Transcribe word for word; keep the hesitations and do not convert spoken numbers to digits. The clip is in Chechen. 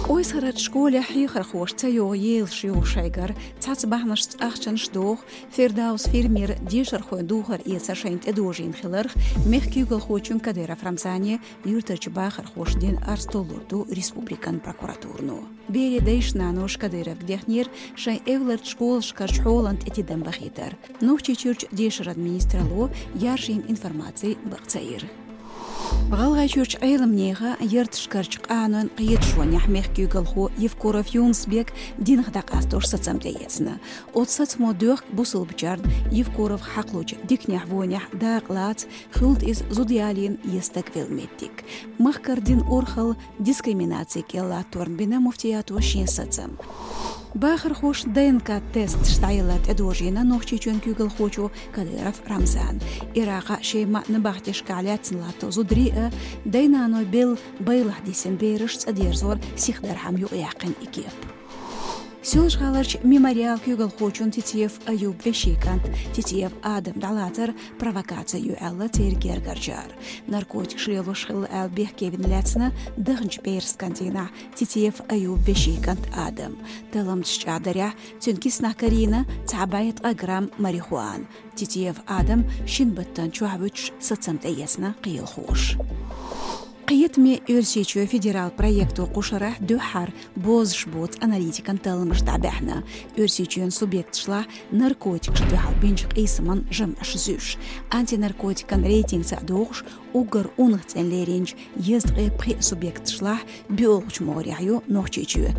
Ойсхарарчу школехь хьехархоша ца йогӀу елаш йогӀу шайгара, цхьацца бахьанашца ахчанаш доху, Фирдаус фирмера дешархойн духар эца шайна тӀедожийна хиларх, мехкан куьйгалхочуьнга Кадыров Рамзане юьртарчу бахархоша дина арз толлур ду республикан прокуратурано. Берийн дайша-наноша Кадыровга дехнера шайн эвларчу школашкарчу хьолан тӀе тидам бахийтар. Нохчийчуьрчу дешаран министралло яржийна информаци бакъ ца йира. ГӀалгӀайчуьрчу Ӏеламнехан ярташкарчу къанойн кхеташонехь мехкан куьйгалхо Евкуров Юнус-Бек динах дӀакъастош сацам тӀеэцна. Оцу сацамо доьхку бусалбачарна Евкуровх хьакхалучу диканехь-вонехь дакъа лаца, хуьлда иза зуда ялийна я стаг велла меттиг. Махкара дина урхалла дискриминаци кӀел латторна бина муфтиято шен сацам. Бахархошна ДНК-тесташ дӀаялар тӀедожийна Нохчийчоьнан куьйгалхочо Кадыров Рамзана. Иракъа шайн маӀа набахтешкахь лаьцна латто зударий а, дай-наной белла байлахь дисина бераш цӀа дерзор сихдерхьама юкъаяьккхина и кеп. Соьлжа-ГӀаларчу Мемориалан куьйгалхочун Титиев Аюбан вешин кӀант Титиев Адам дӀалацар провокаци ю аьлла церан гергарчара. Наркотикаш лелош хилла аьлла бехкевина лаьцна даханчу бераш кантинехь Титиев Аюбан вешин кӀант Адам. Талламчаш чӀагӀдарехь, цуьнан киснахь карийна цхьа бӀе ткъа грамм марихуана. Титиев Адам шина баттана чохь вуьтуш сацам тӀеэцна кхелахоша. Кхетаме Оьрсийчоь федерал проекто кху шарахь дуьххьара бозуш боцу аналитикан талламаш дӀабаьхьна, Оьрсийчоьнан субъекташлахь наркотикашна дуьхьал бинчу къийсаман жамӀаш зуьйш. Антинаркотикан рейтингца догӀуш, уггар унах цӀена леринчу езткъе пхи субъекташлахь боьалгӀачу могӀарехь ю Нохчийчоь.